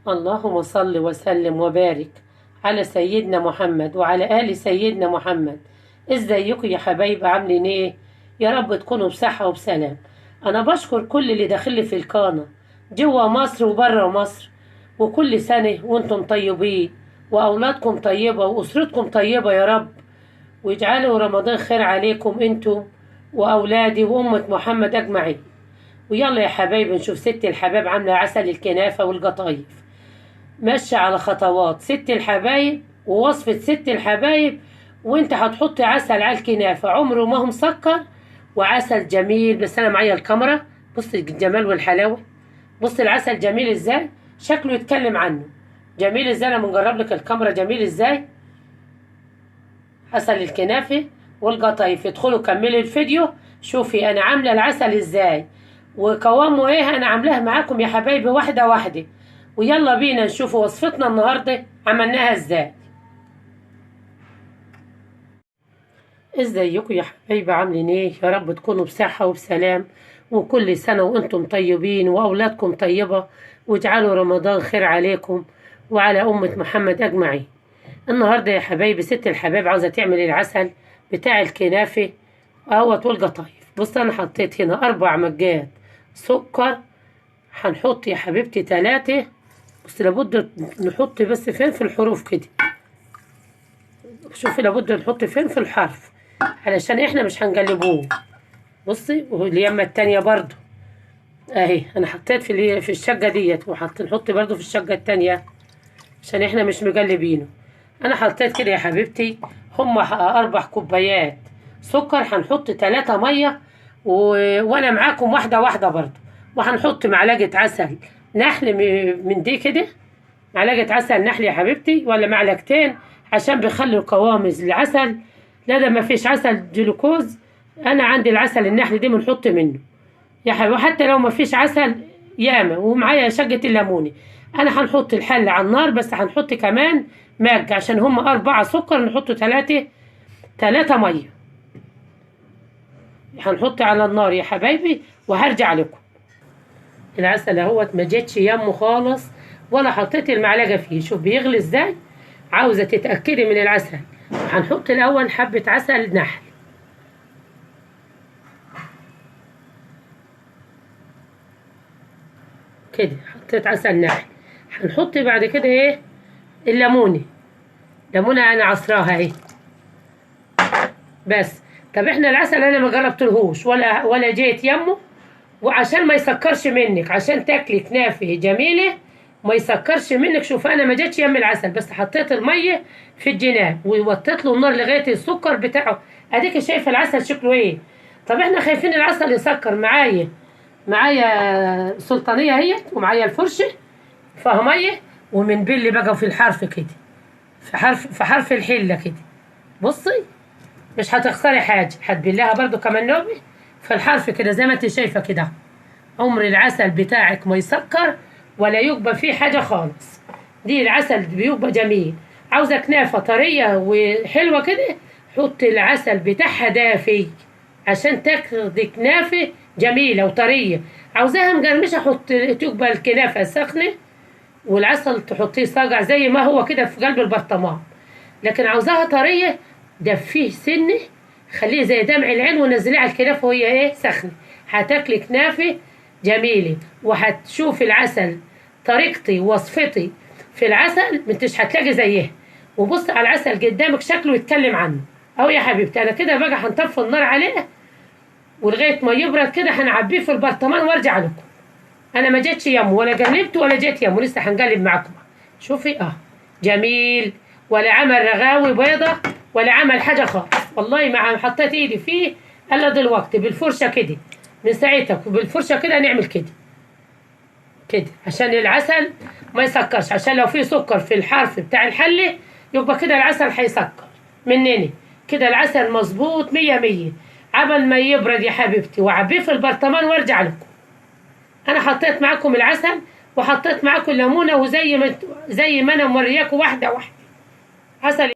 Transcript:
اللهم صل وسلم وبارك على سيدنا محمد وعلى آل سيدنا محمد. ازيكم يا حبايب، عاملين ايه؟ يا رب تكونوا بصحة وبسلام. انا بشكر كل اللي داخل في القناة جوا مصر وبره مصر، وكل سنة وانتم طيبين واولادكم طيبة واسرتكم طيبة يا رب، ويجعلوا رمضان خير عليكم انتم واولادي وامة محمد اجمعين. ويلا يا حبايب نشوف ست الحباب عاملة عسل الكنافة والقطايف، ماشية على خطوات ست الحبايب ووصفة ست الحبايب. وانت هتحطي عسل على الكنافة عمره ما هو مسكر، وعسل جميل. بس انا معايا الكاميرا، بص الجمال والحلاوة، بص العسل جميل ازاي، شكله يتكلم عنه جميل ازاي. انا بنجرب لك الكاميرا جميل ازاي عسل الكنافة والقطايف. ادخلوا كملوا الفيديو، شوفي انا عاملة العسل ازاي وقوامه ايه. انا عاملاه معاكم يا حبايبي واحدة واحدة. ويلا بينا نشوف وصفتنا النهارده عملناها ازاي. ازيكم يا حبايبي، عاملين ايه؟ يا رب تكونوا بصحة وبسلام، وكل سنة وانتم طيبين واولادكم طيبة، واجعلوا رمضان خير عليكم وعلى امه محمد اجمعين. النهارده يا حبايبي ست الحبايب عاوزه تعمل العسل بتاع الكنافه اهوت والقطايف. بص انا حطيت هنا 4 مجات سكر، هنحط يا حبيبتي 3، بس لابد نحط بس فين في الحروف كده. شوفي لابد نحط فين في الحرف علشان احنا مش هنقلبوه. بصي واليمه التانية برضو اهي، انا حطيت في الشقة ديت، وحط نحط برضو في الشقة التانية عشان احنا مش مقلبينه. انا حطيت كده يا حبيبتي هما 4 كوبايات سكر، هنحط 3 مية وانا معاكم واحدة واحدة برضو. وهنحط معلقه عسل نحل من دي كده، معلقه عسل نحل يا حبيبتي ولا معلقتين، عشان بيخلوا قوام العسل. لا ده ما فيش عسل جلوكوز، انا عندي العسل النحل دي بنحط منه يا حبيبي، وحتى لو ما فيش عسل ياما. ومعايا شقه الليموني. انا هنحط الحلة على النار، بس هنحط كمان ماج عشان هم 4 سكر، نحط 3 مية. هنحط على النار يا حبايبي وهرجع لكم. العسل اهوت ما جاتش يمه خالص ولا حطيت المعلقة فيه، شوف بيغلي ازاي. عاوزه تتاكدي من العسل هنحط الاول حبه عسل نحل، كده حطيت عسل نحل. هنحط بعد كده ايه الليمونه، ليمونه انا عصراها اهي بس. طب احنا العسل انا ما جربتلهوش ولا جيت يمه، وعشان ما يسكرش منك، عشان تاكلي كنافه جميلة ما يسكرش منك. شوف انا ما جاتش يم العسل، بس حطيت المية في الجناب ووطيت له النار لغاية السكر بتاعه. اديك شايفه العسل شكله ايه. طب احنا خايفين العسل يسكر. معايا سلطانيه اهيت، ومعايا الفرشة فيها مية، ومن بلي بقى في الحرف كده، في حرف الحلة كده. بصي مش هتخسري حاجة، هتبلها برده كمان نوبه في الحرف كده زي ما انت شايفه كده. عمر العسل بتاعك ما يسكر ولا يبقى فيه حاجة خالص. دي العسل بيبقى جميل. عاوزه كنافه طرية وحلوه كده، حطي العسل بتاعها دافي عشان تاخدي كنافه جميلة وطريه. عاوزاها مقرمشه، حطي تبقى الكنافه سخنة والعسل تحطيه صاجع زي ما هو كده في قلب البرطمان. لكن عاوزاها طرية دفيه سنة، خليه زي دمع العين ونزليه على الكنافه وهي ايه سخنة. هتاكلي كنافه جميلة وهتشوفي العسل. طريقتي ووصفتي في العسل منتش هتلاقي زيها. وبص على العسل قدامك شكله يتكلم عنه اهو يا حبيبتي. انا كده بقى هنطفي النار عليه ولغاية ما يبرد كده هنعبيه في البرطمان وارجع لكم. انا ما جاتش يمه ولا قلبت ولا جات يمه، لسه هنقلب معاكم. شوفي جميل، ولا عمل رغاوي بيضة ولا عمل حاجة خالص. والله ما حطيت ايدي فيه الا دلوقتي بالفرشه كده، من ساعتها بالفرشه كده نعمل كده كده عشان العسل ما يسكرش، عشان لو في سكر في الحرف بتاع الحلة يبقى كده العسل هيسكر مننا. كده العسل مظبوط 100 100. عبل ما يبرد يا حبيبتي وعبيه في البرطمان وارجع لكم. انا حطيت معاكم العسل وحطيت معاكم الليمونه، وزي ما زي ما انا مورياكم واحدة واحدة عسل.